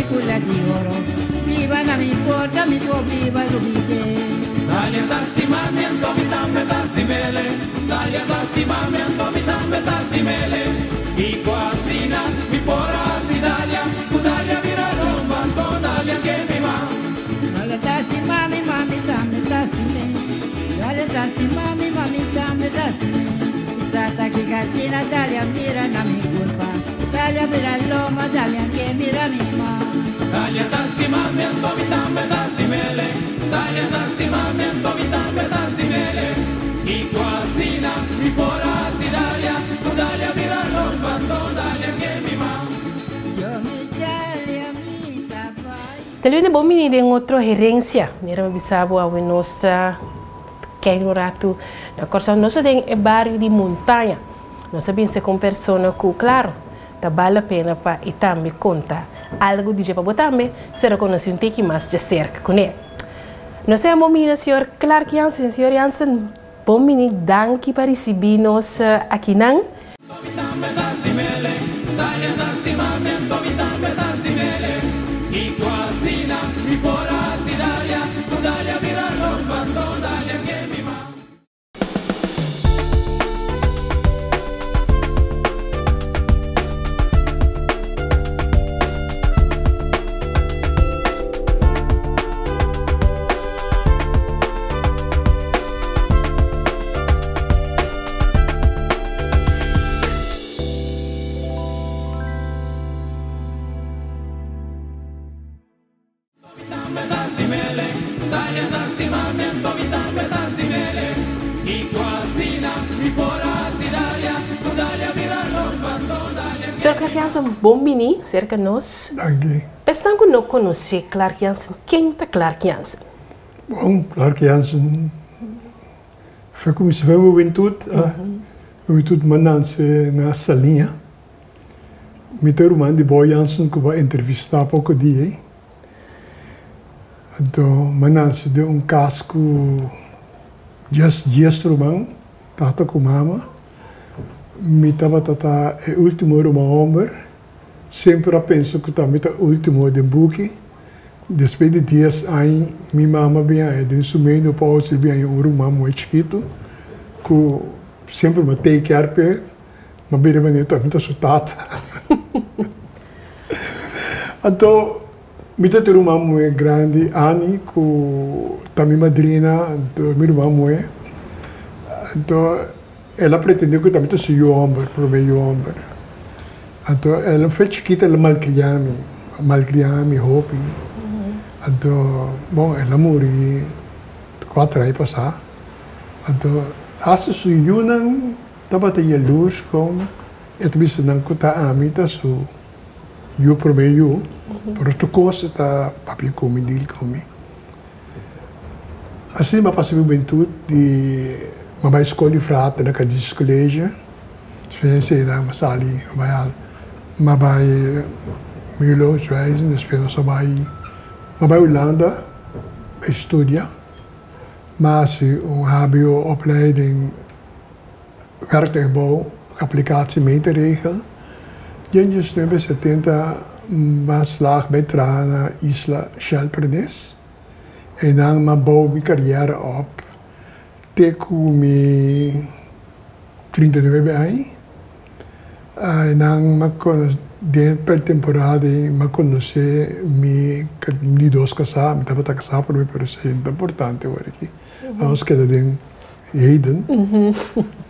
Película di oro Biba na mi porta, mi por biba lubid'é. Dalia ta stima mi anto mi tambe ta stim'ele Dalia ta stima mi anto mi tambe ta stim'ele Kiko asina mi por hasi Dalia Ku Dalia bira lomba anto Dalia ke mi ma. Dalia ta stima mi ma mi tambe ta stim'é Dalia ta stima mi ma mi tambe ta stim'é Sa ta kiko asina Dalia mira na mi kurpa Dalia bira lomba Dalia ke mira mi ma. Dalia ta stima mi anto mi tambe ta stim'ele Dalia ta stima mi anto mi tambe ta stim'ele Kiko asina mi por hasi Dalia Ku Dalia bira lomba anto Dalia ke mi ma. Yo mi Dalia mi ta bai. Telwene bon bini den otro herencia. Mira mi bisa bo awe nos ta kei un ratu na Kòrsou. Nos ta den e bario di Montaña. Nos a binse ku un persona ku, klaro, ta bal la pena pa e tambe konta algu di dje pa bo tambe ser konosí un tiki mas djaserka kuné. Nos ta bon bini na señor Clark Jansen. Señor Jansen, bon bini, danki pa risibí nos akinan. Señor Clark Jansen, bon bini cerca nos. Danki. Esnan cu no conoce Clark Jansen, ken ta Clark Jansen? Bon, Clark Jansen fue cuminsa fue hubentud, hubentud m'a nace na Saliña. Mi ta ruman di Boy Jansen ku bo a entrevistá poko dia ei. Anto mi a nase den un kas ku dies ruman, tata ku mama. Mi tabata ta e último ruman hòmber. Semper a pensa ku ta mi ta último den buki. Despues di dies aña mi mama bin haña den su menopausa i bin haña un ruman muhé chikitu ku semper mi a take care p'e. Ma bira manera ta mi ta su tata. Anto mi ta tin ruman muhé grandi, Annie, ku ta mi madrina, anto mi ruman muhé. Anto el a pretendé ku ta mi ta su yu hòmber, promé yu hòmber. Anto el a fe chikito el a malkriá mi, a malkriá mi hopi. Anto, bon, el a muri kuater aña pasá. Anto hasta su yunan. Tabata yalurs kon e ta bisa nan ku ta ami ta su yu promé yu, pero tur kos e ta papia ku mi, deal ku mi. Asina mi a pasa mi hubentut di mi a bai skol di frater na Cadizes College, despues di esei mi a sali mi a bai al mi a bai Milo Zwijsen, despues nos a bai mi a bai Hulanda bai studia, mi a hasi un hbo opleiding. Werktuigbouw, aplicatie meterregel. Den 1970 m'a slaag bij traha na Isla Shell Pernis. Einan m'a bou mi carrière op te cu mi 39 aña. Einan m'a den e temporada ei m'a conoce mi di dos casá, mi tabata casá prome pero esei no ta importante awor aki. Nos keda den Heden.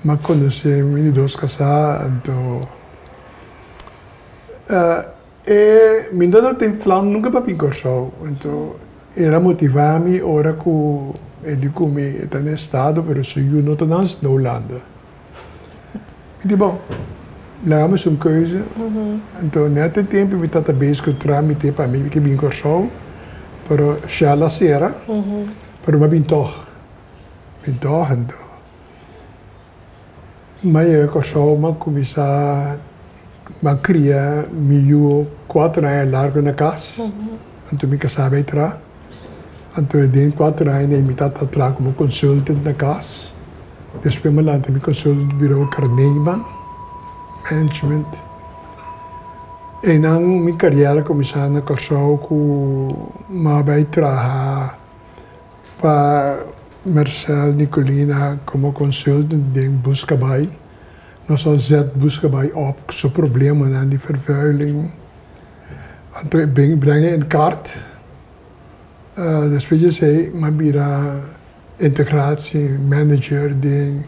M'a konosé mi di dos kasá, anto e mi no tabatin plan nunka pa bin Kòrsou. Anto el a motivá mi ora ku e di ku mi e ta na estado pero su yu no ta na Hulanda. Mi di bon, laga mi haci un keuze. Anto nèt e tempu mi tabata bezig ku trámite pa mi ke bin Kòrsou, pero Shell a sera, pero mi a bin tòg. Mi tòg anto. Mi a yega Kòrsou, mi a kuminsá, mi a kria mi yu kuater aña largu na kas, anto mi kasá bai traha. Anto den kuater aña ei mi tabata traha komo consultant na kas. Despues mi a lanta mi consultant bureau Carnema Management. Einan mi kariera a kuminsá na Kòrsou ku mi a bai traha pa Marcel Nicolina komo consultant den Buskabai. Nos a zet Buskabai op ku su problemanan di vervuiling. Anto e bin brenga in kaart. Despues di esei mi a bira integratie manager den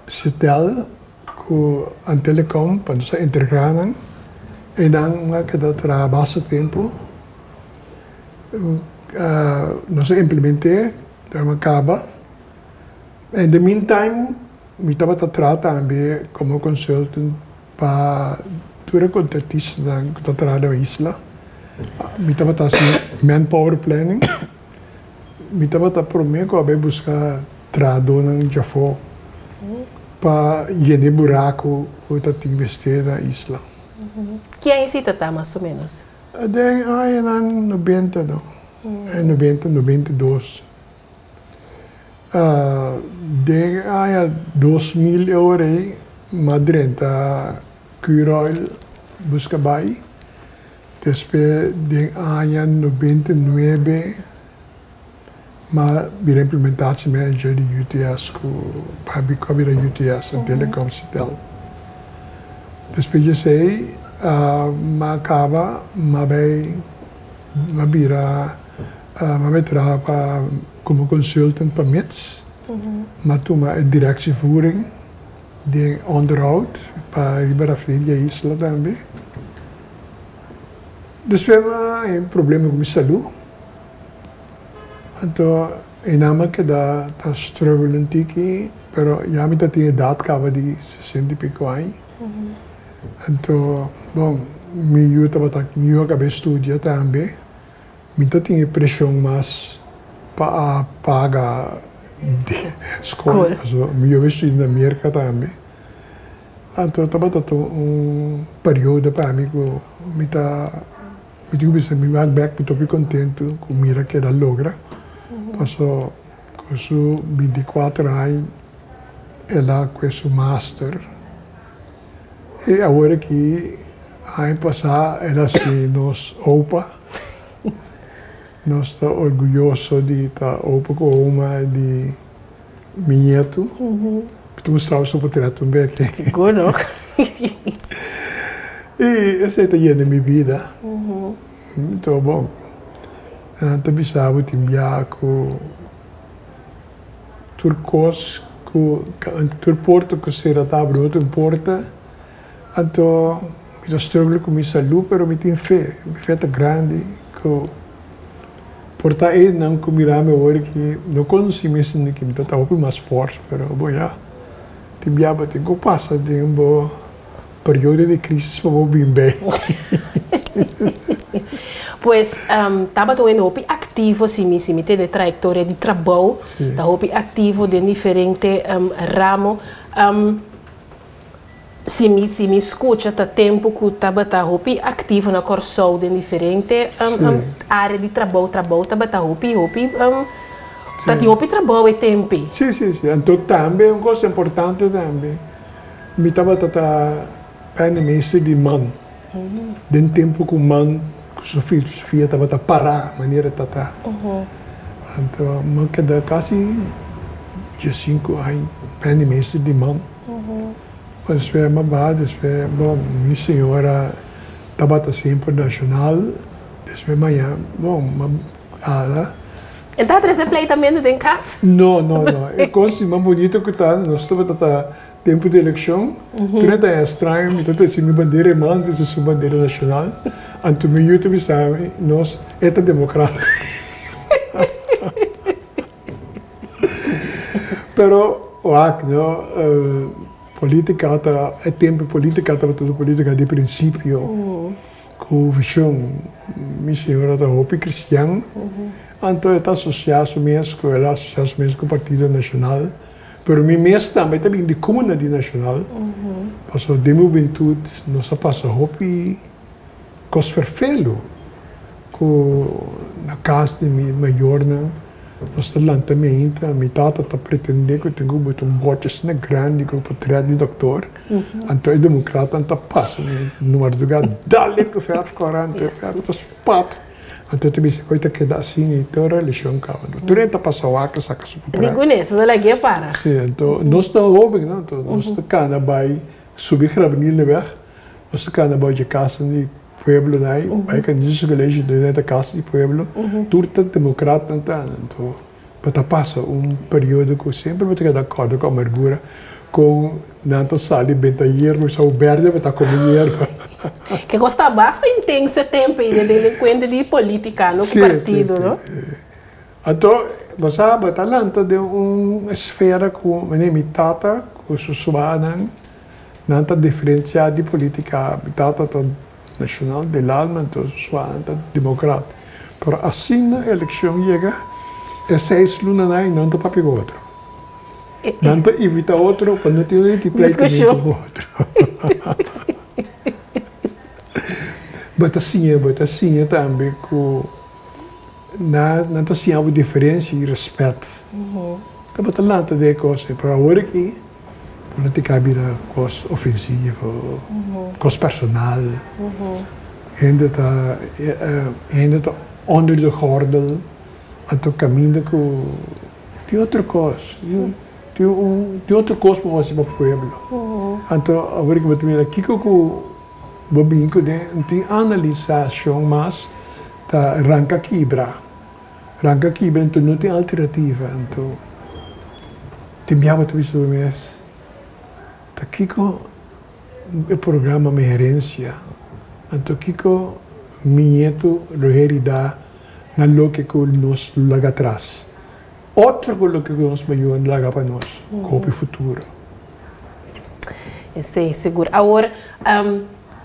Citel ku Antelecom pa nos a integrá nan. Einan mi a keda traha basta tempu. Nos a implement'é, pero mi a kaba. In the meantime mi tabata traha tambe komo consultant pa tur e kontratistanan ku ta traha na isla. Mi tabata hasi manpower planning. Mi tabata promé ku a bai buska trahadónan djafó pa yena e buraku ku ta tin mester na isla. Ki aña esei ta ta mas o ménos? Den añanan nobenta no, nobenta, 92. Den aña 2000 e ora ei m'a drenta Curoil buska bai. Despues den aña 99 m'a bira implementatie manager di UTS ku a bira UTS en Telecom Citel. Despues di esei m'a kaba m'a bai m'a bira m'a bai traha pa komo consultant pa mits. M'a tuma e directievoering den onderhoud pa riba Rafineria Isla tambe. Despues m'a haña problema ku mi salú. Anto einan m'a keda ta struggle un tiki, pero ya mi ta tin edat kaba di sesenta i piko aña. Anto, bon, mi yu tabata, mi yu a kaba e studia tambe. Mi ta tin e preshon mas pa a paga skol, pasobra mi yu a studia na Merka tambe. Anto tabata un periodo pa mi ku mi ta. Mi tin ku bisa mi wak bek mi ta hopi kontentu ku mira keda logra paso ku su 24 aña el a kue su master i awor aki aña pasá el a hasi nos opa. Nos ta orguyoso di ta opa ku oma di mi nietu. Mi ta mustra bo su potret un beke. Sigur no. I esei ta yena mi bida. Anto bon, nan ta bisa bo tin bia ku tur kos ku tur porta ku sera ta abri otro porta. Anto mi ta struggle ku mi salu pero mi tin fe, mi fe ta grandi ku por ta einan ku mira mi awor ki no konosí mi esei ki mi ta ta hopi mas fòrt pero bo ya tin bia bo tin ku pasa den bo periodo di krisis pa bo bin bei. Pues tabata un hende hopi aktivo si mi si mi tene trayektoria di trabou ta hopi aktivo den diferente ramo. Si mi si mi skucha ta tempu ku tabata hopi aktivo na Kòrsou den diferente área di trabou, trabou tabata hopi hopi ta tin hopi trabou e tempi. Sí, sí, sí. Anto tambe un kos importante tambe, mi tabata ta pènemeester di man den tempu ku man ku su filosofia tabata pará manera ta ta. Anto mi a keda kasi 15 aña pènemeester di man. Despues mi a baha, despues, bon, mi señora tabata semper nacional, despues maña, bon, mi a hala. E ta trese pleitamentu den kas? No, no, no. E kos mas bonito ku ta, nos tabata ta tempu di elekshon, tur e ta estraño, mi ta trese mi bandera, e man trese su bandera nacional, anto mi yu ta bisa mi, nos, e ta demokrat. Pero wak no, politica ta, e tempo politica tabata un politica di principio cu vision. Mi señora ta hopi cristian, anto e ta asocia su mes cu, el a asocia su mes cu Partido Nacional, pero mi mes tambe ta bin di cuna di Nacional, pasobra den mi hubentud nos a pasa hopi cos ferfelu cu na cas di mi mayornan. Nos ta lanta meinta, mi tata ta pretende ku tin ku bota un bòchi asina grandi ku potret di dòktor. Anto e demokratnan ta pasa na mardugá dal e ku fèrf kòrá, anto e fèrf ta spat. Anto e ta bisa ku e ta keda asina i tur relashon kaba. Anto tur hende ta pasa wak saka su potret. Ningun es no lag'é para. Sí, anto nos ta hóben, no? Anto nos ta kana bai subi Gravenileweg, nos ta kana bai dje kasnan di pueblo nai, bai Canisius College, anto nai ta kas di pueblo, tur ta demokratnan ta anda. Anto bo ta pasa un periodo ku semper bo ta keda kòrda ku amargura kon nan ta sali benta yerba, sa bèrdè bo ta kome yerba. Ke kos ta basta intenso e tempu ei den den kuenta di politika no ku partido no. Anto bo sa bo ta lanta den un esfera ku manera mi tata ku su suanan nan ta diferensiá di politika. Mi tata ta Nacional del alma entonces Suana ta democrat. Pero asina eleccion yega e seis lunanan ei nan ta papia cu otro. Nan ta evita otro pa no tin di pleitamento cu otro. Bo ta siña, bo ta siña tambe cu nan ta siña bo diferencia y respet. Tabata lanta den e cos ei, pero awor aki. Politica a bira cos ofensivo, cos personal. Hende ta hende ta onder de gordel, anto caminda cu tin otro cos, tin un tin otro cos pa bo haci pa pueblo. Anto awor cu bo ta mira kico cu bo bin cune, no tin analisacion mas, ta ranca kibra. Ranca kibra anto no tin alternativa anto tin biaha bo ta bisa bo mes ta kiko e programa mi herencia anto kiko mi nieto lo herida na loke ku nos lo laga atras otro ku loke ku nos mayor laga pa nos ku hopi futuro. Esei sigur. Awor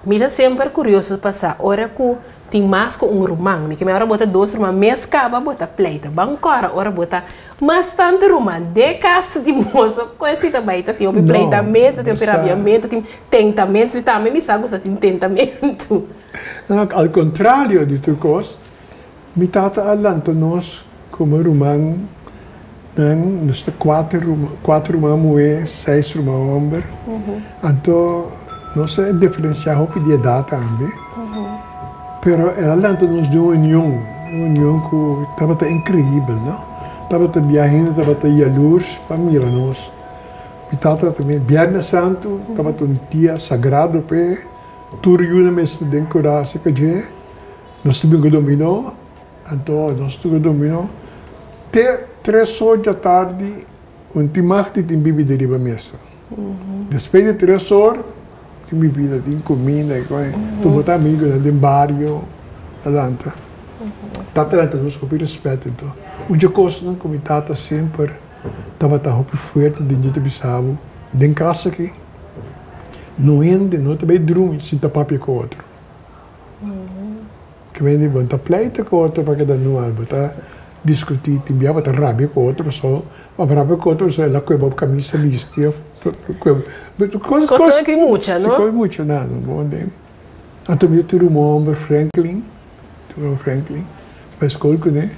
Mi ta semper kurioso pa sa ora ku tin mas ku un ruman. Mi ke men ora bo ta dos ruman mes kaba bo ta pleita. Ban kòrda ora bo ta mas tantu ruman. Den kaso di moso ku esi ta bai ta tin hopi pleitamentu, tin hopi rabiamentu, tin tentamentu. Si tambe mi sa ku sa tin tentamentu. No, al kontrario di tur kos, mi tata a lanta nos komo ruman nan, nos ta kuater ruman, kuater ruman muhé, seis ruman hòmber. Anto nos a diferensiá hopi di edat tambe, pero el a lanta nos den un union, un union ku tabata inkreibel, no. Tabata bia hende tabata yalurs pa mira nos. Mi tata tambe, Bièrnè Santu tabata un dia sagrado p'e, tur yunan mester den kurasi pa dje. Nos ta bin ku dominó, anto nos ta ku dominó te tres or djatardi un tin mag di tin bibida riba mesa. Despues di tres or tin bibida, tin kuminda i kos. Tur bo ta amigunan den bario ta lanta. Tata lanta nos hopi respet anto. Un dje kosnan ku mi tata semper tabata hopi fuerte den dje ta bisa bo, den kas aki no hende no ta bai drumi sin ta papia ku otro. Ke men di bo ta pleita ku otro pa keda nual, bo ta diskutí, tin bia bo ta rabia ku otro pasobra bo a rabia ku otro pasobra el a kue bo kamisa bisti òf kue bo kos Kosnan ki mucha no? Si kos mucha nan bo den. Anto mi ta tur un hòmber Franklin, tur un Franklin, bai skol kuné,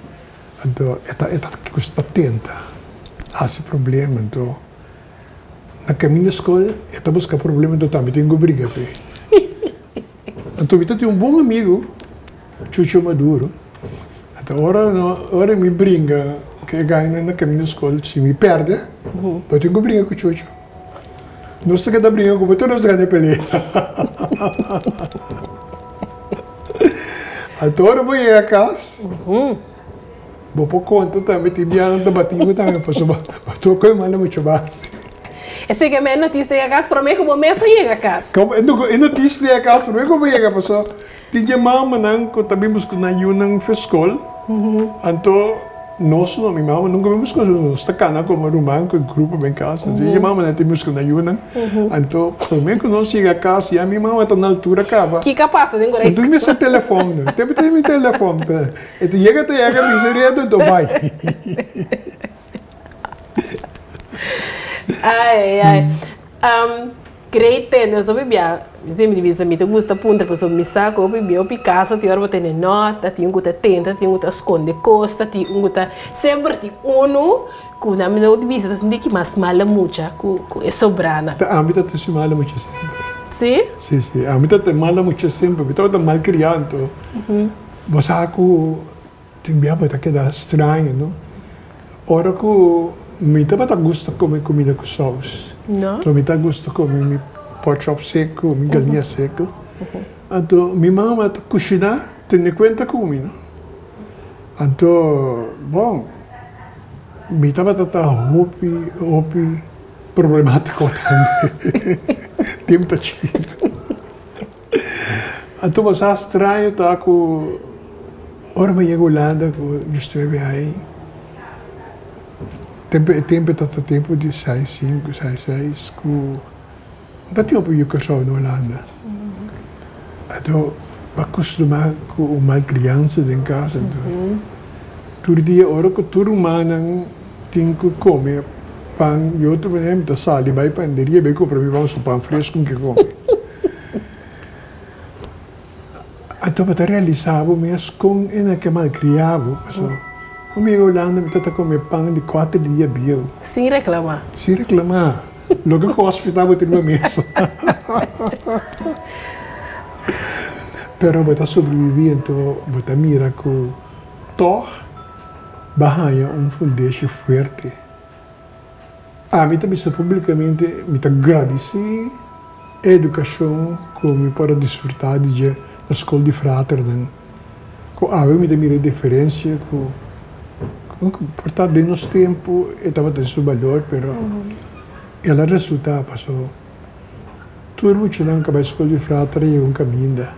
anto e ta e ta gusta tenta hasi problema anto. Na kaminda skol e ta buska problema anto tambe tin ku briga p'e. Anto mi ta tin un bon amigu, Chucho Maduro. Anto ora no ora mi bringa ku e gainan na kaminda skol, si mi pèrdè, bo tin ku bringa ku Chucho. Nos ta keda bringa ku bo tur nos ta gana e pelea. Anto ora bo yega kas. Bo por konta tambe tin bianan ta bati bo tambe pasobra bo toka e manda mucho bas. Esei ke men noticia yega kas prome ku bo mes a yega kas. Komo e noticia yega kas prome ku bo yega pasobra tin dje mamanan ku ta bin buska nan yunan for skol anto nos no mi mama nunka bin buska nos nos ta kana komo ruman ku e grupo bin kas anto tin dje mamanan ta bin buska nan yunan Anto, promé ku nos yega kas, ya mi mama ta na altura kaba. Kiko a pasa den Korea? Enton mi sa telefòn no. Tempu tin mi telefòn. E ta yega ta yega mi sa redu anto bai. Ai ai ai. Great tende nos a bibia. Mi semper bisa mi ta gusta puntra pasobra mi sa ku hopi bia hopi kasa tin ora bo tene nota, tin un ku ta tenta, tin un ku ta skonde kos, ta tin un ku ta semper tin unu ku nan mi no bisa ta sinti ki mas mala mucha ku ku e sobranan. Ta ami ta ta mala mucha semper. Si? Si si ami ta ta mala mucha semper mi tabata mal kriá anto bo sa ku Tin bia bo ta keda straño, no? Ora ku mi tabata gusta kome kumida ku sous. No. Anto mi ta gusta kome mi porkchop seku, mi galiña seku. Anto mi mama ta kushiná tene kuenta ku mi, no? Anto, bon, mi tabata ta hopi, hopi problemátiko tambe. Tempu ta chikitu. Anto bo sa straño ta ku ora mi yega Hulanda ku diesnuebe aña, tempu e tempu ta ta tempu di seis sinku, seis seis ku no ta tin hopi yu Kòrsou na Hulanda. Anto bo a kustumá ku un mal kriansa den kas anto tur dia ora ku tur rumannan tin ku kome pan i otro manera mi ta sali bai panderia bai kumpra mi pan su pan fresku mi ke kome. Anto bo ta realisa bo mes kon e nan ke malkria bo. Pasobra un mi yega Hulanda mi ta ta kome pan di kuater dia bieu. Sin reklama. Sin reklama. Loke ku hospital bo tin riba mesa. Pero bo ta sobrevivi anto bo ta mira ku tòg bo a haña un fundeshi fuerte. Ami ta bisa publicamente mi ta gradici e educacion cu mi por a disfruta di dje na scol di fraternan. Cu awe mi ta mira e diferencia cu por ta den nos tempo e tabata su balor pero el a resulta paso tur muchanan cu a bay scol di frater a yega un caminda.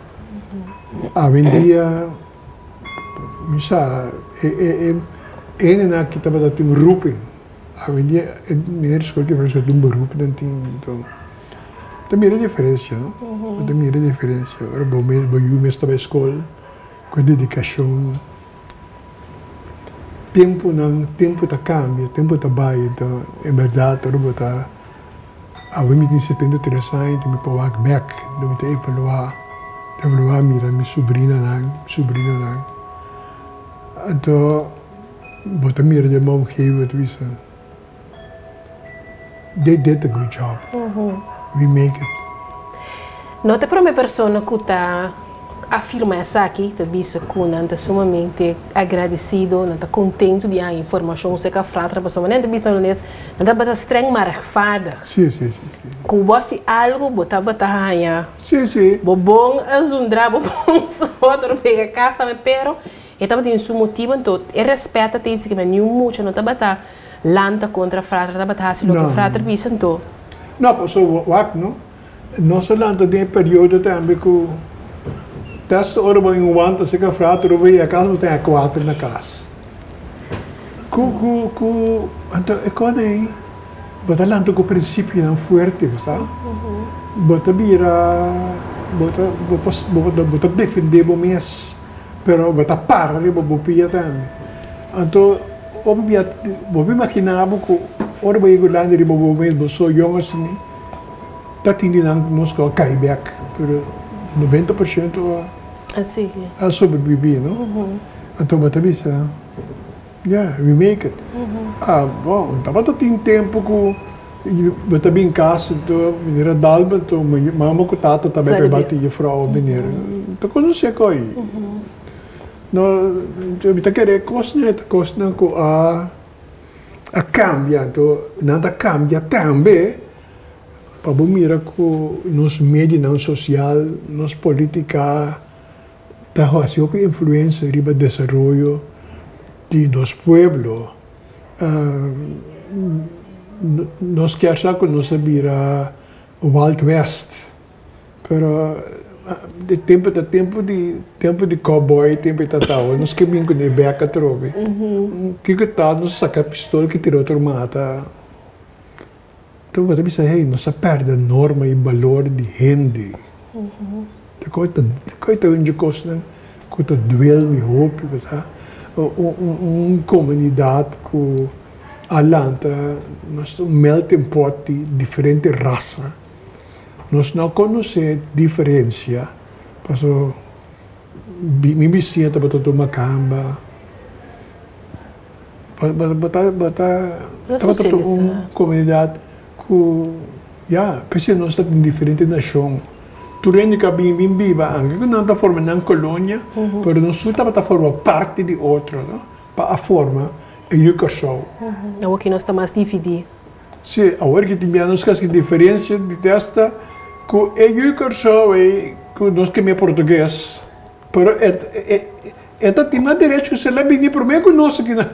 Awendia. Mi sa e e e hendenan aki tabata tin roeping. Awendia e meneer di skol di Francisco tin un beroep nan tin enton bo ta mira e diferencia no bo ta mira e diferencia ora bo mes bo yu mes ta bai skol ku e dedikashon tempunan tempu ta kambia tempu ta bai enton en bèrdat ora bo ta Awe mi tin 73 aña i mi por wak bek lo mi ta evaluá, evaluá mira mi subrinanan, subrinonan. Anto bo ta mira den bo omgeving bo ta bisa they did a good job, we make it. No ta e prome persona ku ta afirma esaki, ta bisa ku nan ta sumamente agradesido, nan ta kontentu di haña informashon serka frater, pasobra nan ta bisa nan es, nan tabata streng maar rechtvaardig. Sí, sí, sí, sí. Ku bo hasi algu bo tabata haña Sí, sí. bo bon a zundra, bo bon sota, pega kas tambe, pero e tabatin su motibu, anto e rèspèt ta tin si ke niun mucha no tabata lanta kontra frater, tabata hasi loke frater bisa, anto. No, pasobra wak no. Nos a lanta den e periodo tambe ku tèst ora bo in wanta seka frater bo yega kas bo ten a kuater na kas. Ku ku ku anto e kos ei bo ta lanta ku prinsipionan fuerte bo sa. Bo ta bira bo ta bo ta bo ta defende bo mes pero bo ta para riba bo pia tambe. Anto hopi bia bo por imaginá bo ku ora bo yega lanta riba bo mes bo so yong asina. Ta tin di nan nos ku a kai bek, pero 90% a sobrevivi, no? Anto bo ta bisa, yeah, we make it. Ah, bon, tabata tin tempu ku bo ta bin kas, anto meneer a dal bo, anto mama ku tata ta bai pa e bati jufrou of meneer. Ta konosé koi. No, mi ta kere kosnan e ta kosnan ku a a kambia, anto nan ta kambia tambe. Pa bo mira ku nos medionan sosial, nos politica ta hasi hopi influensia riba desaroyo di nos pueblo. Nos kier sa ku nos a bira Wild West, pero e tempu ta tempu di tempu di cowboy, tempu di tatawa, nos ke bin kuné bek atrobe. Kiko ta nos a saka pistol ki tira otro mata. Tur bo ta bisa, hey, nos a pèrdè norma i balor di hende. Ta koi ta koi ta un dje kosnan ku ta duel mi hopi, pasá un komunidat ku a lanta, nos ta un melting pot di diferente rasa. Nos no konosé diferensia, paso mi bisiña tabata tuma kamba, bata bata tabata un komunidat ku ya, p'esei nos ta den diferente nashon. Tur hende ku a bin bin biba, anke ku nan ta forma nan kolonia, pero nos tur tabata forma parti di otro, no, pa a forma e Yu Kòrsou. Awor ki nos ta mas dividí. Sí, awor ki tin bia nos kasi diferensia di testa ku e Yu Kòrsou ei ku nos kemia portugues, pero e e e ta tin mas derecho ku sela bini promé ku nos akinan.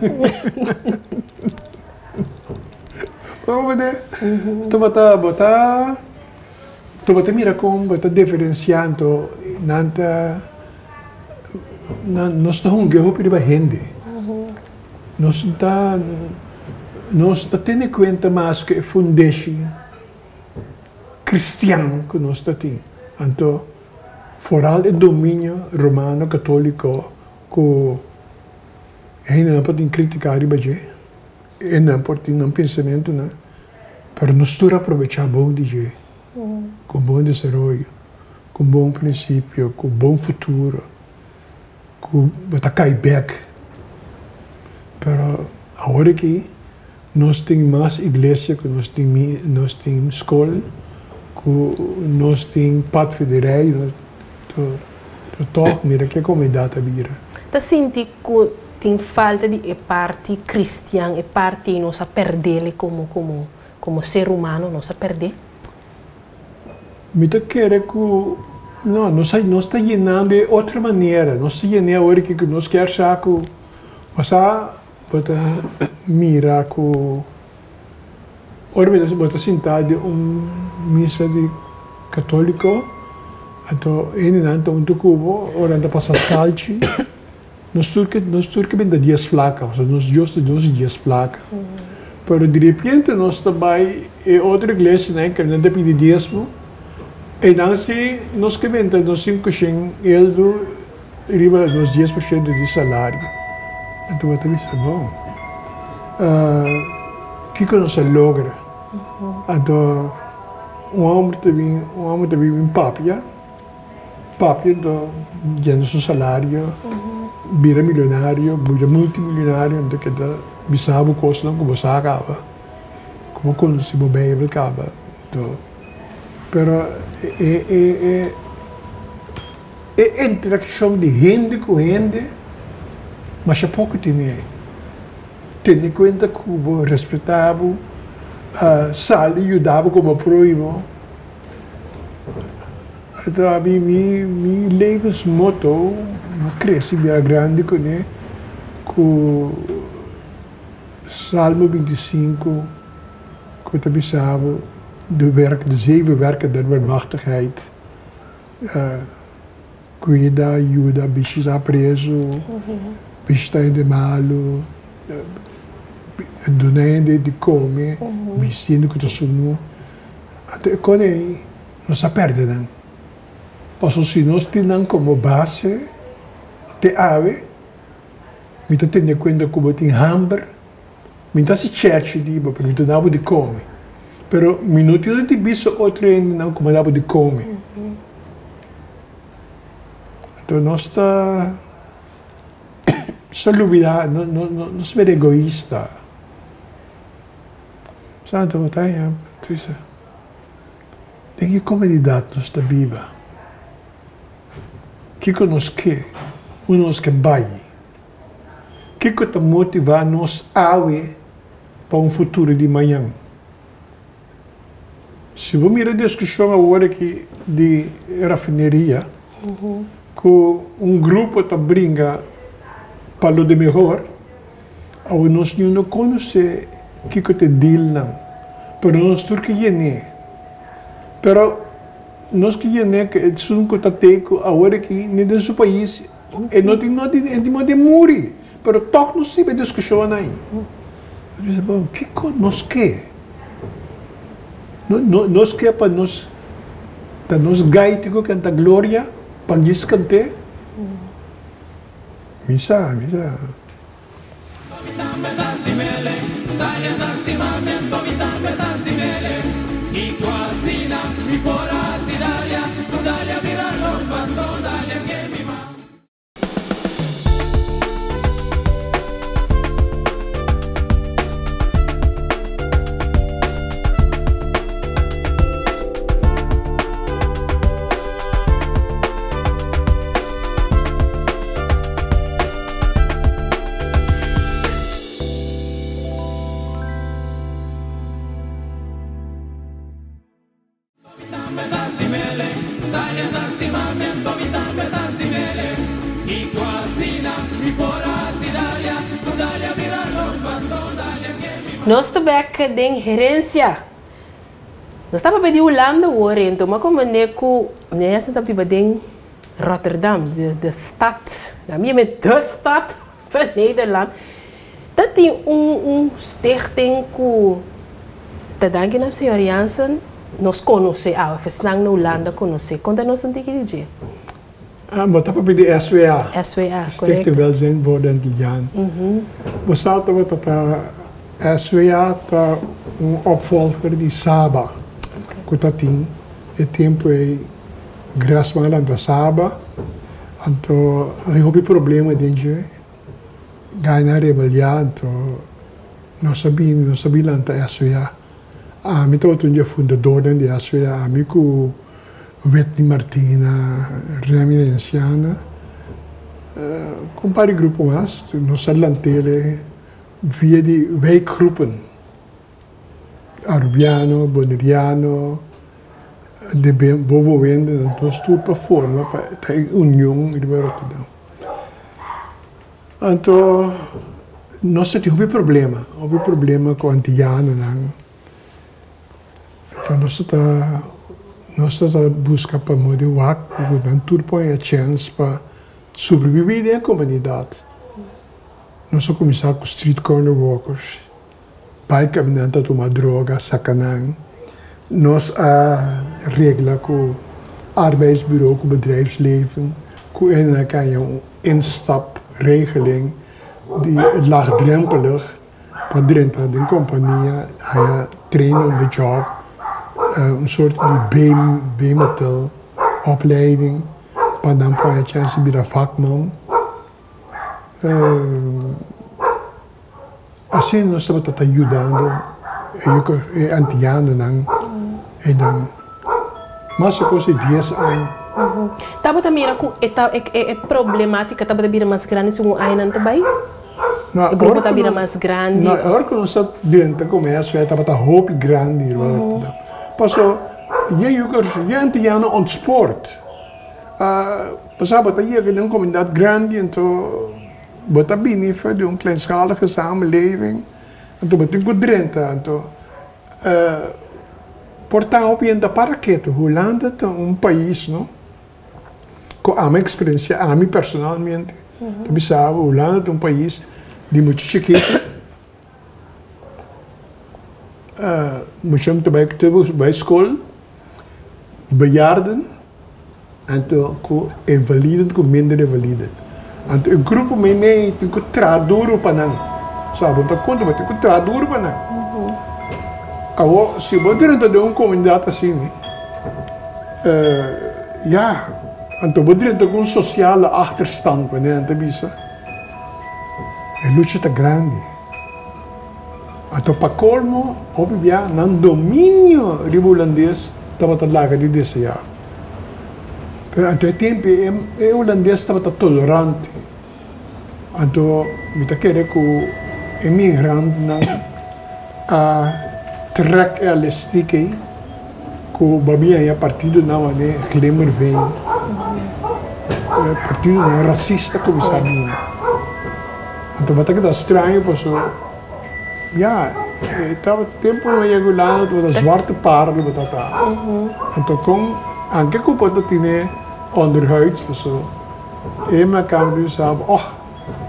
Bo mende? Anto bo ta bo ta bo ta mira kon bo ta diferensiá anto nan ta nan nos ta hunga hopi riba hende. Nos ta nos ta tene kuenta mas ku e fundeshi kristian ku nos ta tin. Anto foral e dominio romano katoliko ku e hendenan por tin kritiká riba dje, e nan por tin nan pensamentunan, pero nos tur a probechá bon di dje, ku bon desaroyo, ku bon prinsipio, ku bon futuro. Ku bo ta kai bek. Pero awor aki nos tin mas iglesia ku nos tin nos tin skol ku nos tin padvinderij to tòg mira ke komunidat a bira. Ta sinti ku tin falta di e parti kristian, e parti nos a perdele komo komo komo ser humano nos a perdé? Mi ta kere ku no, nos a nos ta yenando e otro manera. Nos ta yen'é awor aki ku nos kier sa ku bo sa bo ta mira ku ora bo ta bo ta sintá den un misa di katoliko anto hendenan ta huntu ku bo ora nan ta pasa skalchi nos tur ke nos tur ke bini ta dies plaka pasobra nos Dios ta nos di dies plaka. Pero di repente nos ta bai e otro iglesianan ke nan ta pidi diesmo, einan si nos ke benta nos 500 eldo riba nos 10% di salario. Anto bo ta bisa, bon, kiko nos a logra? Anto un homber ta bin, un homber ta bin papia. Papia anto yendo su salario, bira milionario, bira multimilionario, anto keda bisa bo kosnan ku bo sa kaba, ku bo konosé bo Beibel kaba. Anto, pero e e e e interakshon di hende ku hende masha poko tene. Tene kuenta ku bo respetá bo, sali yuda bo komo prohimo. Anto ami mi mi levensmotto a crece bira grandi cune cu Salmo 25 cu ta bisa bo de werk de zeven werken der barmhartigheid cuida yuda bishita preso bishita hende malo duna hende di come bisti hende cu ta sunu. Anto e kos ei nos a pèrdè nan. Pasobra si nos tin nan komo base te awe, mi ta tene kuenta ku bo tin hamber, mi ta hasi chèrchi di bo, pero mi ta duna bo di kome. Pero mi no tin di bisa otro hendenan ku mi a duna bo di kome. Anto nos ta lubidá, nos ta bira egoista. Santo bo ta haña triste. Den ki komunidat nos ta biba? Kiko nos ke? Unda nos ke bai? Kiko ta motivá nos awe pa un futuro di mañan? Si bo mira e diskushon awor aki di rafineria, ku un grupo ta bringa pa lo di mehor, Awe nos niun no konosé kiko ta e dealnan, pero nos tur ke yen'é. Pero nos ke yen'é ke esun ku ta tei ku awor aki ni den su pais e no tin no tin e tin modo di muri, pero tòg nos sibi e diskushonnan ei. Nos bisa, bon, kiko nos ke? Nos ke pa nos ta nos gaiti ku kanta gloria pa djis kant'é? Mi sa, mi sa. Nos ta bek den Herencia. Nos ta papia di Hulanda awor ento, ma como ne cu Nelson ta biba den Rotterdam, de stad, na mi me de stad van Nederland. Ta tin un un stichting cu ta danki na señor Jansen nos conoce awe, esnan na Hulanda conoce. Conta nos un tiki di dje. Ah, bo ta papia di SWA. SWA, Stichting correcto. Welzijn voor de Antilliaan. Bo sa tabata ta SWA ta un opvolger di Saba. Cu ta tin e tempo ei Grasman a lanta Saba. Anto hay hopi problema den dje. Gana rebeliá, anto nos a bini, nos a bin lanta SWA. Ami tabata un di e fundadornan di SWA, ami cu Whitney Martina, Remy Lenciana, cu un par di grupo mas. Nos a lant'ele via di wijkgroepen, Arubiano, Boneriano, de Bobowendenan, nos tur pa forma pa ta e union riba Rotterdam. Anto nos a tin hopi problema, hopi problema cu Antiyanonan. Anto nos ta nos ta busca pa modi wak cu nan tur por haya chens pa sobrevivi den e comunidad. Nos a cuminsa cu street corner workers, bay caminando ta tuma droga, saca nan. Nos a regla cu arbeidsbureau, cu bedrijfsleven, cu e nan a haya un instapregeling di laagdrempelig pa drenta den compania, haya training on the job, un soort di B-metal opleiding pa nan por haya chance di bira vakman. Asina nos tabata ta yudando e antianonan einan mas o kos di dies aña. Tabata mira ku e ta e problematica tabata bira mas grandi segun añanan ta bai? E grupo ta bira mas grandi? No, ora ku nos a drenta komerso e tabata hopi grandi. Paso ye yuker ye antiano ontspoort. Pasobra bo ta yega den un komunidat grandi anto Bo ta bini for di un kleinschalige samenleving, anto bo tin ku drenta, anto por ta hopi hende ta para ketu. Hulanda ta un pais no ku ami eksperensia, ami personalmente ta bisa bo Hulanda ta un pais di mucha chikitu, mucha ta bai bai skol, bejaarden. Anto ku invaliden ku minder invaliden. Anto e grupo meimei tin ku traha duru pa nan. Sa bo ta konta bo tin ku traha duru pa nan. Awor si bo drenta den un komunidat asina ya anto bo drenta ku un sosiale achterstand manera nan ta bisa e lucha ta grandi. Anto pa kolmo hopi bia nan dominio riba hulandes tabata laga di deseá. Pero anto e tempu e hulandes tabata tolerante. Anto mi ta kere ku e migrantnan a trèk e alestik ei ku babia haña partidonan manera Glimmerveen, partidonan rasista kuminsá bini. Anto bo ta keda straño paso ya e tabata tempo nan yega Hulanda tabata zwarte parel bo tabata anto kon anke ku bo ta tene onderhuids paso e makamba di bisa bo oh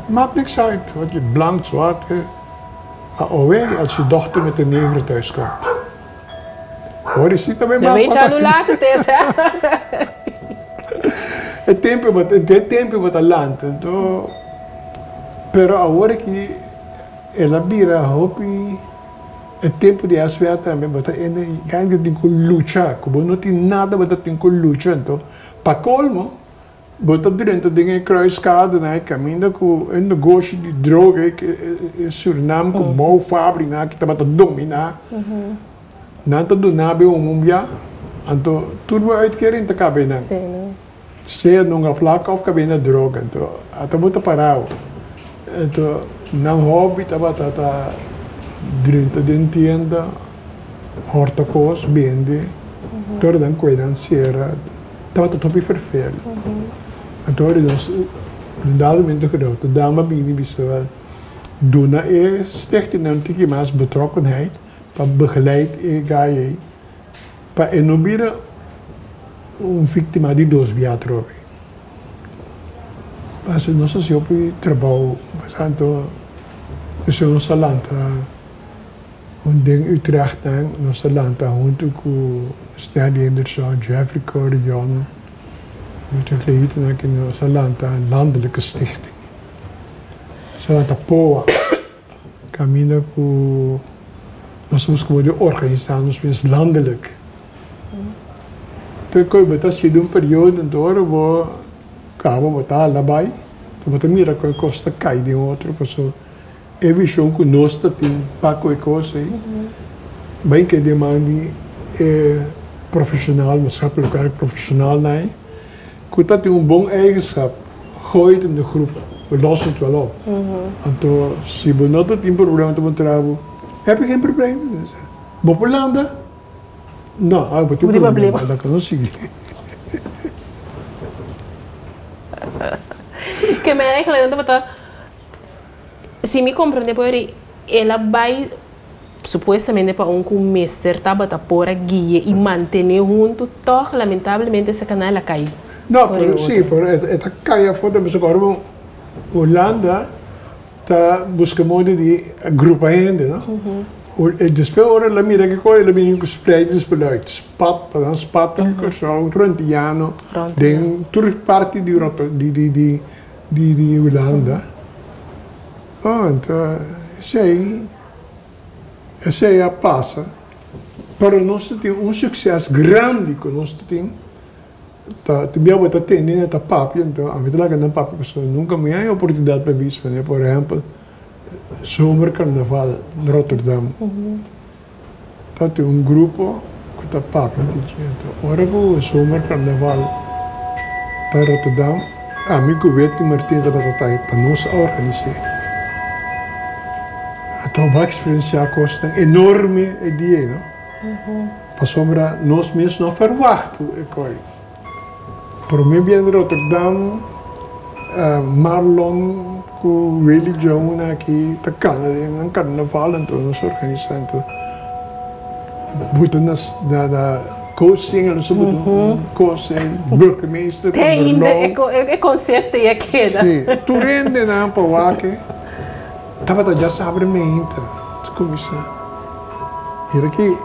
maakt niks uit wat je blank zwart a owe als je dochter met een neger thuis komt hoor je ziet tambe Dan weet je al hoe laat het is hè. E tempo e tempo bo ta lanta anto pero awor aki el a bira hopi E tempu di SVA tambe bo ta ende hende tin ku lucha, ku bo no tin nada bo ta tin ku lucha. Anto pa kolmo bo ta drenta den e kruiskadenan e kaminda ku e negoshi di droga e Surinam ku Mou Fabri nan aki tabata dominá. Nan ta duna bo un bia, anto tur bo uitkering ta kaba einan. Sea nunga plaka of kab'e na droga. Anto ata bo ta parao. Anto nan hobby tabata ta drenta den tienda, horta kos, bende, tur nan koe nan sera. Tabata topi ferfel. Anto ora nos un dado momento ku Rotterdam a bini bisa wel duna e stichtingnan un tiki mas betrokkenheid pa begeleid e guy ei pa e no bira un víktima di dos bia atrobe. Pasobra nos hasi hopi trabou, anto esei nos a lanta un den Utrecht nan, nos a lanta huntu ku Stanley Henderson, Jeffrey Corion, Utrecht nan nos a lanta landelijke stichting. Nos a lanta POA. Kaminda ku nos buska por di organisá nos mes landelijk. Tur kos bo ta sigui un periodo, anto ora bo kaba bo ta hala bai, bo ta mira ku e kos ta kai den otro pasobra e vishon ku nos ta tin pa ku e kos ei bai ke den man di e profeshonal, maatschappelijk werk profeshonalnan ei. Ku ta tin un bon eigenschap, gooi het in de groep, we lossen het wel op. Anto si bo no ta tin problema ta puntra bo, heb je geen probleem? Bo por landa? No, ah bo tin problema, laga nos sigui. Ke men eigenlijk nan tabata, si mi comprende por eri, el a bai Supuestamente pa un ku mester tabata por a guia i mantené huntu, tòg lamentablemente ese kanal a kai No, for e pero sí, otro. pero e ta kai afó tambe. Pasobra ora bo Hulanda ta buska moda di grupa hende, no? E despues ora el a mira ke kos, el a bini ku spreidingsbeleid, spat, pa nan spat den Kòrsou, tur antiano, den tur parti di Rotter, di di di di di Hulanda. Oh, anto esei. Esei a pasa, pero nos ta tin un sukses grandi ku nos ta tin, ta tin bia bo ta tende nan ta papia, anto ami ta laga nan papia pasobra nunka mi haña oportunidat pa bisa manera por ehèmpel zomerkarnaval na Rotterdam ta tin un grupo ku ta papia di dje, anto ora ku zomerkarnaval ta Rotterdam ami ku Wetty Martin tabata ta pa nos a organis'é. Anto bo a eksperensiá kosnan enorme e dia ei, no? Pasobra nos mes no a ferwagt ku e koi. Promé bia na Rotterdam, Marlon ku Willy Joan aki ta kana den nan karnaval, anto nos organisá. Anto buta na na Koolsingel nos a buta un kos ei, burgemeester Te ainda e konsepto ei a keda. Sí, tur hendenan pa wak. Tabata djasabra meinta ta kuminsá. Mira ki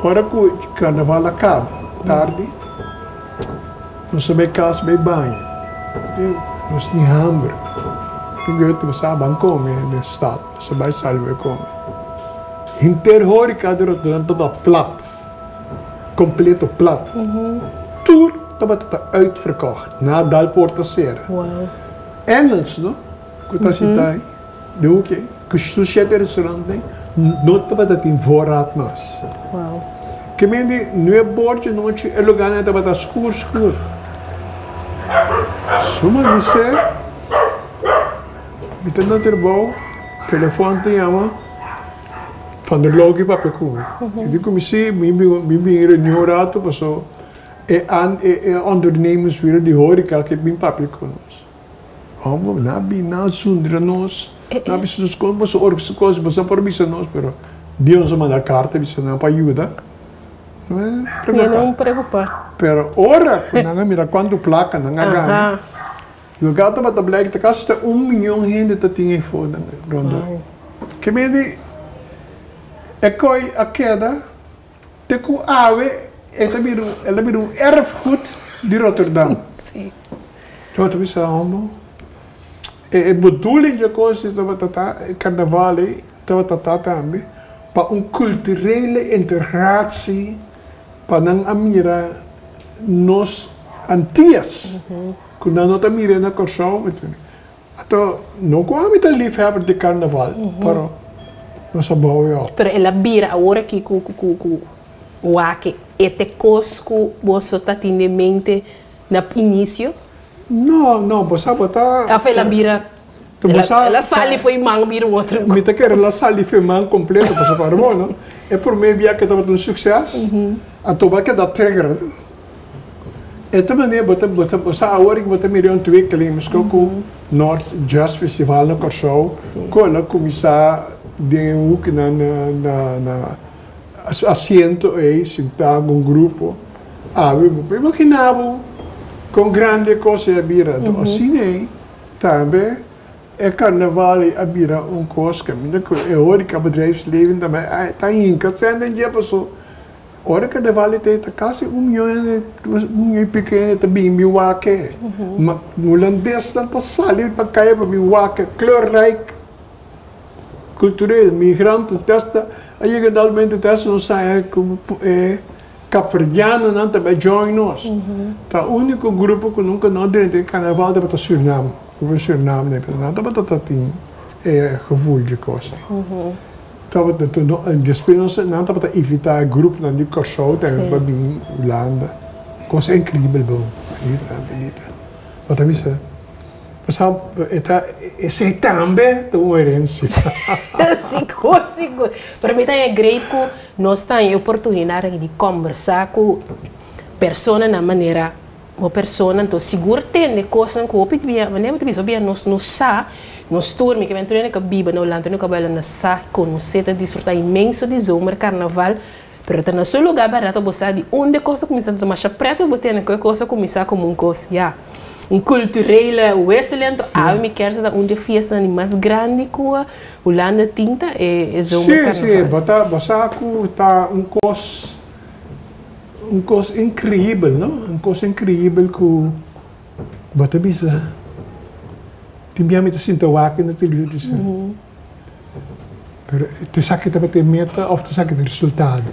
ora ku karnaval a kaba tardi, nos a bai kas bai baña. Nos tin hamber. Tin goe nos a ban kome den stat. Nos a bai sali bai kome. Henter horica di Rotterdam tabata plat. Kompleto plat. Tur tabata ta uitverkocht. Na dal porta sera. Engels no. Ku ta sintá ei den hoek ei, ku su shete restaurant ei, no tabata tin voorraad mas. Ke men di nuebe bor dje nochi e lugarnan tabata skur skur. Suma bis'é, Mi ta na trabou, telefòn ta yama, Van der Loo ki papia ku mi. Mi di ku mi si, mi bin reunion un ratu paso e ondernemers di horeca ke bin papia ku nos. Homber, nan a bin, nan a zundra nos, nan a bisa nos kon boso ora ku su kos, boso no por bisa nos, pero Dios a manda karta bisa nan pa yuda. No preokupa. Pero ora ku nan a mira kuantu plaka nan a gana, lugar tabata blijk ta kasi ta un miyon hende ta tin efo nan rondó. Ke mende e koi a keda Te ku awe e ta bira un, el a bira un erfgoed di Rotterdam. Sí. Yo ta bisa homo, e e bedoeling dje kos ei tabata ta, e karnaval ei tabata ta tambe. Pa un culturele integratie, pa nan a mira nos Antias, ku nan no ta mira na Kòrsou. Anto, no ku ami ta liefhebber di karnaval, pero nos a bou e op. Pero el a bira awor aki ku ku ku wak e te kos ku boso ta tin den mente na inisio? No, no, bo sa bo ta. Of el a bira, el a sali fo'i man bira un otro kos? Mi ta kere el a sali fo'i man kompleto, pasobra para bo no, e promé bia ke tabata un sukses, anto bo a keda trigger. E ta manera bo ta bo ta bo sa awor ku bo ta mira e ontwikkeling mesko ku North Jazz Festival na Kòrsou ku el a kuminsá den e hukinan na na na asiento ei sintá ku un grupo awe bo por imaginá bo kon grandi e kos ei a bira anto asina ei tambe e karnaval ei a bira un kos kaminda ku e horeca bedrijfsleven tambe ta hinka sèn den dje paso Ora karnaval e ta kasi un mion un mion i piko hende ta bin bin wak e. Ma hulandesnan ta sali pa kaya pa bin wak e. Kleurrijk, kultureel, migranten testa a yega dalmente testa nos haña ku e kapverdianonan ta bai join nos. Ta uniko grupo ku nunka no drenta e karnaval tabata Surinam, grupo Surinam nan tabata ta tin e gevoel dje kos ei. Tabata tur no despues nos nan tabata invita e grupnan di Kòrsou tambe pa bin Hulanda. Kos inkribel bo, bunita, bunita. Bo ta bisa, bo sa e ta esei tambe ta un herensia. Sigur, sigur. Pero mi ta haña great ku nos ta haña e oportunidat aki di kòmbersá ku personanan manera Bo persona anto sigur tende kosnan ku hopi bia, manera bo ta bisa hopi bia nos no sa, nos tur, mi ke men tur hende ka biba na Hulanda, tur hende ka bai Hulanda sa, konosé, ta disfrutá inmenso di zomer, karnaval, pero ta na su lugá bèrdat bo sa di unda e kos a kuminsá, ta masha prèt pa bo tende ku e kos a kuminsá komo un kos, ya, un kulturele wisseling, anto awe mi kier sa ta un di e fiestanan di mas grandi ku Hulanda tin ta e zomer karnaval. Sí, sí, bo ta, bo sa ku ta un kos. Un kos inkreibel, no? Un kos inkreibel ku bo ta bisa, tin bia mi ta sinta wak na televishon ta bisa, pero ta esaki tabata e meta òf ta esaki ta e resultado?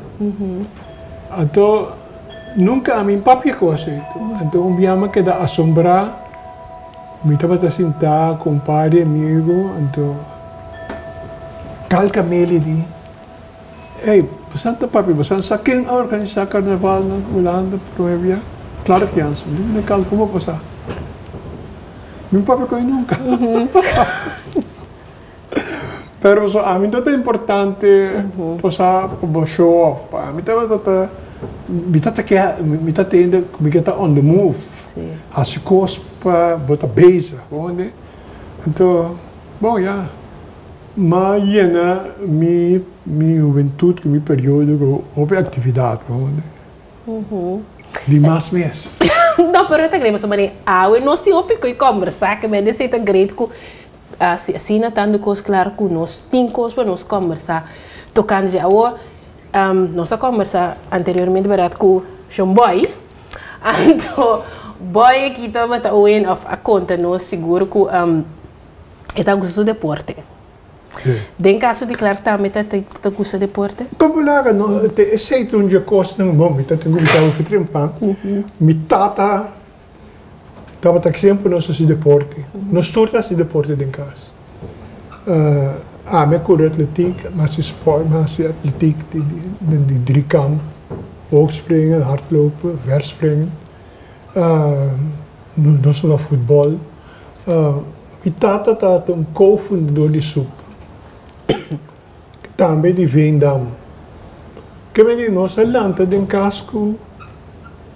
Anto nunka ami a papia kos ei. Anto un bia mi a keda asombrá, mi tabata sintá ku un par di amigu, anto Kalka Meli di. Ey, bosan ta papia, bosan sa ken a organisa carnaval na Hulanda prome bia? Claro cu Jansen, mi no cal como bo sa. Mi no papia cu ey nunca. Pero so ami ta ta importante bo sa pa bo show off, pa ami tabata ta, mi ta ta ke, mi ta tende cu mi ke ta on the move, haci cos pa bo ta bezig, bo hende. Anto, bon ya. M'a yena mi mi hubentud ku mi periodo ku hopi aktividat, bo di mas mes. No, pero e ta great pasobra manera awe nos tin hopi ku kombersá ke mende esei ta great ku asina tantu kos klaro ku nos tin kos pa nos kombersá tokante dje. Awor nos a kombersá anteriormente bèrdat ku Shon Boy, anto Boy aki tabata oen òf a konta nos sigur ku. E ta gusta su deporte. Den kaso di Clark tambe ta ta gusta deporte? Como laga no, te esey ta un dje kosnan, bon mi ta tin ku bisa hopi trempan ku mi tata tabata semper nos hasi deporte. Nos tur ta hasi deporte den kas. Ami a kore atletiek, mi a hasi sport, mi a hasi atletiek di driekamp, hoogspringen, hardlopen, verspringen. Nos a futbòl. Mi tata tabata un ko-fundador di sup, tambe di Veendam. Ke mende nos a lanta den kas ku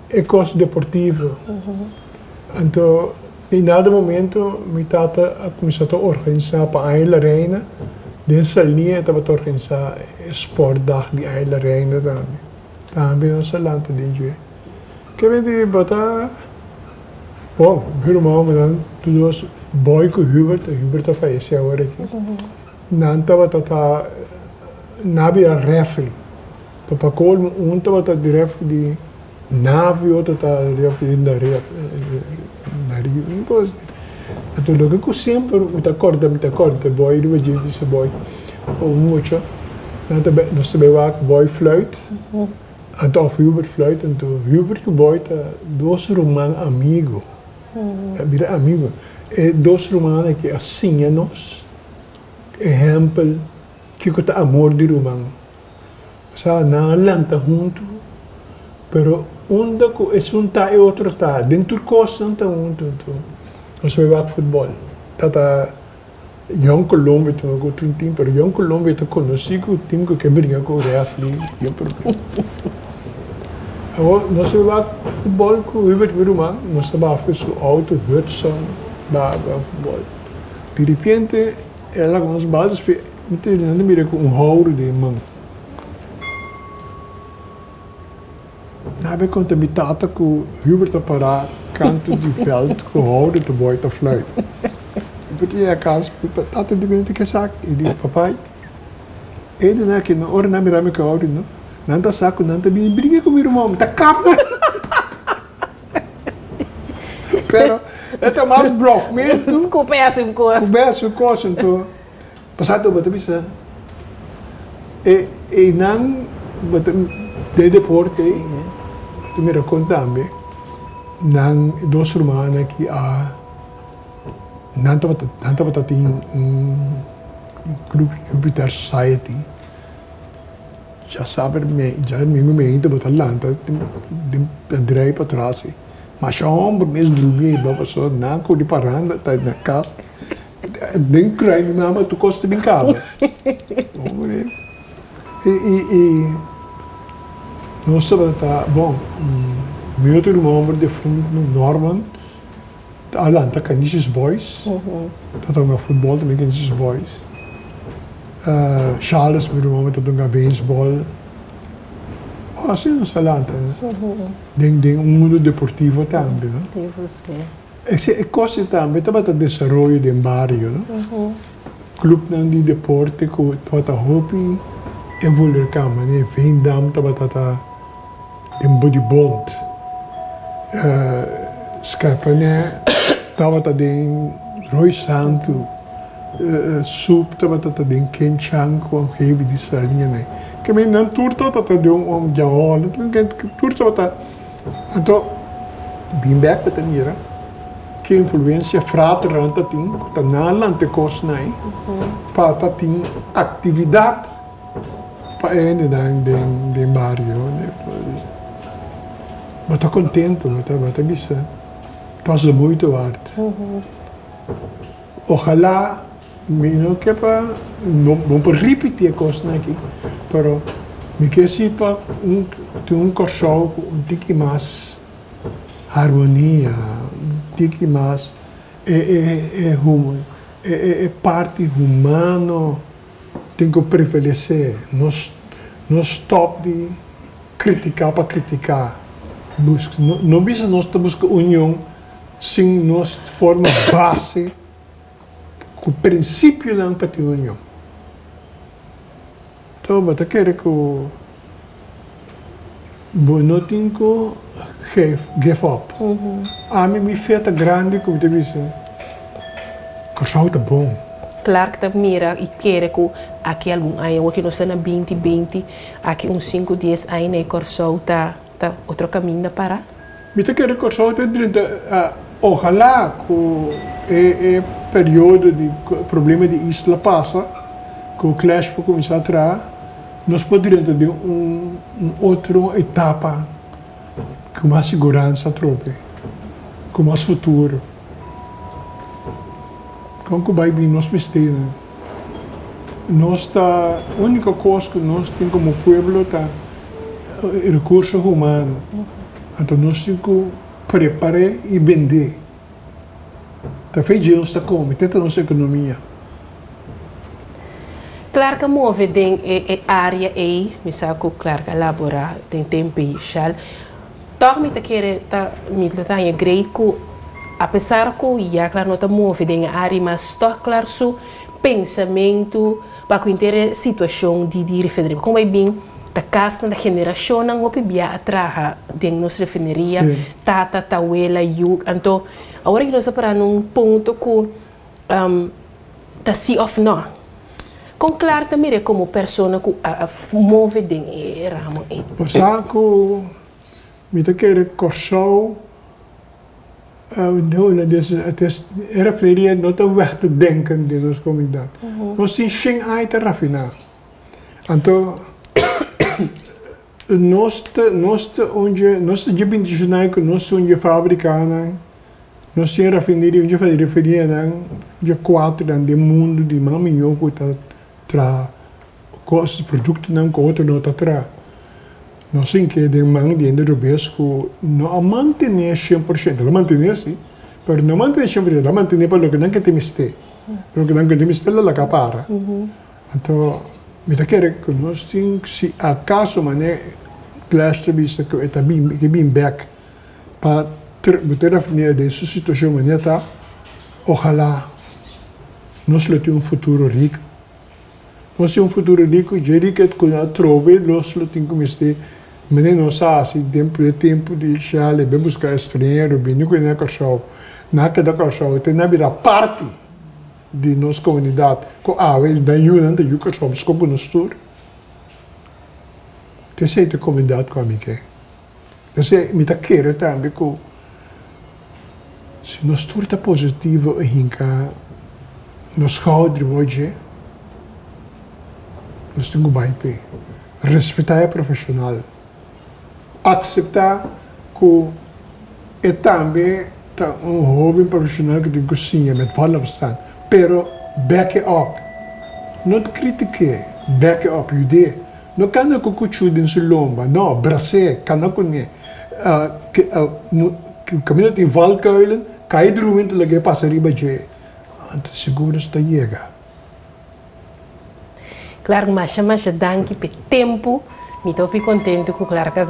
e kos deportivo. Anto den dado momento mi tata a kuminsá ta organisá pa Aña La Reina, den Salnia e tabata organisá e sportdag di Aña La Reina tambe. Tambe nos a lanta den dje. Ke mende bo ta. Bon, mi ruman nan tur dos, Boy ku Hubert, Hubert a fayesé awor aki, nan tabata ta nabi a refri. Pa pa kolmo un tabata di refri di Navi, otro ta refri di Nariu, un kos. Anto loke ku semper mi ta kòrda, mi ta kòrda Boy riba dje, dice Boy, pa un mucha. Nan ta bai, nos ta bai wak Boy fluit, anto of Hubert fluit, anto Hubert ku Boy ta dos ruman amigo, a bira amigo. E dos rumannan aki a siña nos ehèmpel kiko ta amor di ruman. Sa nan a lanta huntu, pero unda ku esun ta e otro ta, den tur kos nan ta huntu. Anto nos bai wak futbòl, ta ta. Jong Colombia ta ku otro team pero Jong Colombia ta konosí ku team ku ke bringa ku refri bien problema. Awor nos a wak futbòl ku Hubert mi ruman nos ta baha su outo Hudson baha pa futbòl di repente el a laga nos baha despues mi ta nan ta mira ku un houro den e man. Nan a konta mi tata ku Hubert a pará kantu di vèlt ku houder ta bòi ta fluit. Hubert a yega kas, mi tata di mi ke sa? I di, Papai, e di nan aki no, ora nan mira mi ku houder no, nan ta sa ku nan ta bini bringa ku mi ruman, mi ta kap nan. Pero e ta mas blòfmentu. Ku bèsi un kos. Ku bèsi un kos, anto. Pasado bo ta bisa e einan bo ta den deporte bo ta mira kon tambe nan e dos rumannan aki a nan tabata nan tabata tin un club Jupiter Society dja saber me dja domingo meinta bo ta lanta den drei patras masha homber mes drumi ei pasobra nan ku di paranda ta na kas. Den kruin mi mama tur kos ta bin kaba. I i nos tabata bon mi otro ruman homber defuntu Norman a lanta Canisius Boys ta hunga futbol tambe Canisius Boys. Charles mi ruman homber ta hunga beisbol. Asina nos a lanta den den un mundo deportivo tambe no. E kos ei tambe tabata desaroyo den bario, no? Klupnan di deporte ku tabata hopi envolverká, manera Veendam tabata ta den Bodibond, Scherpenhei tabata den Rooi Santu, Soep tabata ta den Kenchan ku omgevi di Saliña. Ke men nan tur tabata ta den un Jaol, tur tabata. Anto, bin bek pa ta mira ki influensia fraternan ta tin ku ta nan lanta e kosnan ei pa ta tin aktividat pa e hendenan den bario. Bo ta kontentu, bo ta bo ta bisa pas de moeite waard. Ojalá mi no ke pa no por ripití e kosnan aki, pero mi ke si pa un tin un Kòrsou ku un tiki mas harmonia, un tiki mas e e e e e parti humano tin ku prevalesé. Nos no stòp di kritiká pa kritiká, buska no bisa nos ta buska union. Sin nos forma base ku prinsipionan pa tin union. Anto bo ta kere ku bo no tin ku give up. Ami mi fe ta grandi ku mi ta bisa Kòrsou ta bon. Clark ta mira i kere ku aki algun aña, awor ki nos ta na binti binti, aki un sinku dies aña na e Kòrsou ta Ta otro caminda para. Mi ta kere Kòrsou ta drenta ojalá ku e e periodo di problema di isla pasa ku clash por kuminsá traha nos por drenta den un un otro etapa ku mas siguransa atrobe ku mas futuro kon ku bai bin nos mester nos ta úniko kos ku nos tin komo pueblo ta. Recurso humano, anto nos tin cu prepar'é y bend'é. Ta fe dje nos ta come, te ta nos economia. Clark a move den e area ei, mi sa cu Clark a labora den tempo ei Shell. Toch mi ta kere ta mi lo ta haña great cu apesar cu ya Clark no ta move den e area mas toch Clark su pensamento pa cu henter e situacion di di refineria. Con bay bin ta casnan ta generacionnan hopi bia a traha den nos refineria, tata, tawela, yu. Anto awor aki nos ta para na un punto cu ta si of no. Kon Clark ta mira komo persona ku a move den e ramo ei? Bo sa ku mi ta kere Kòrsou e refineria no ta weg te denken den nos komunidat. Nos tin shen aña ta rafiná. Anto nos ta nos ta un dje nos ta dje bendishoná ku nos tin un dje fabrikanan, nos tin refineria, un dje refinerianan dje kuaternan den mundu di mas mihó ku ta traha kos, produktonan ku otro no ta traha. Nos tin ke den man di hende robes ku no a mantené 100%, el a mantené si, pero no a mantené 100%, el a mantené pa loke nan ke tin mester, loke nan ke tin mester lo laga para. Anto mi ta kere ku nos tin, si akaso manera Clash ta bisa ku e ta bin, e ke bin bèk pa bo ta refineria den su situashon manera ta, ojalá nos lo tin un futuro riku. Nos tin un futuro riku, dje riket ku nan atrobe nos lo tin ku mester manera nos a hasi den primer tempu di Shell e bin buska estranhero bini ku e na Kòrsou. Nan a keda Kòrsou te nan a bira parti di nos komunidat ku awe nan yunan ta yu Kòrsou buska ku nos tur. Ta esei ta e komunidat ku ami ke. P'esei mi ta kere tambe ku si nos tur ta positivo i hinka nos schouder riba dje, nos tin ku bai p'e. Respetá e profeshonal. Akseptá ku e tambe ta un hóben profeshonal ku tin ku siña met vallen opstaan, pero back e up. No kritik'é, back e up, yud'é. No kana ku kuchu den su lomba, no, bras'é, kana kuné. Kaminda tin valkuilen, kai drumi ta lag'é pasa riba dje. Anto sigur nos ta yega. Clark, masha masha danki p'e tempu. Mi ta hopi kontentu ku Clark a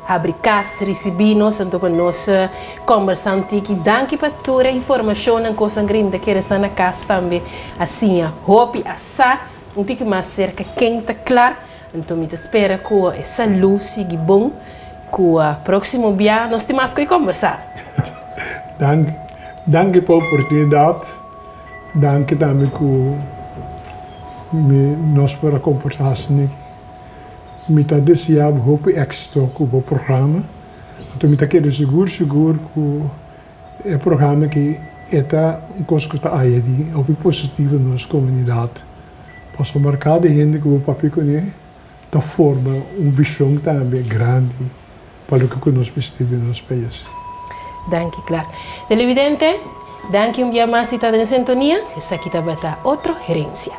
habri kas, risibí nos, anto pa nos kòmbersá un tiki. Danki pa tur e informashonnan, kosnan ku mi ta kere sa na kas tambe a siña hopi, a sa. Un tiki mas serka ken ta kla, anto mi ta spera ku e salú sigui bon, ku próksimo bia nos tin mas ku e kombersá. Danki, danki pa oportunidat, danki tambe ku mi nos por a komportá asina aki. Mi ta deseá bo hopi éksito ku bo programa, anto mi ta kere sigur sigur ku E programa aki e ta un kos ku ta ayadi hopi positivo na nos komunidat, pasobra kada hende ku bo papia kuné ta forma un vishon tambe grandi pa loke ku nos mester den nos pais. Danki Clark. Televidente, danki un bia mas di ta den sintonia. Esaki tabata otro herencia.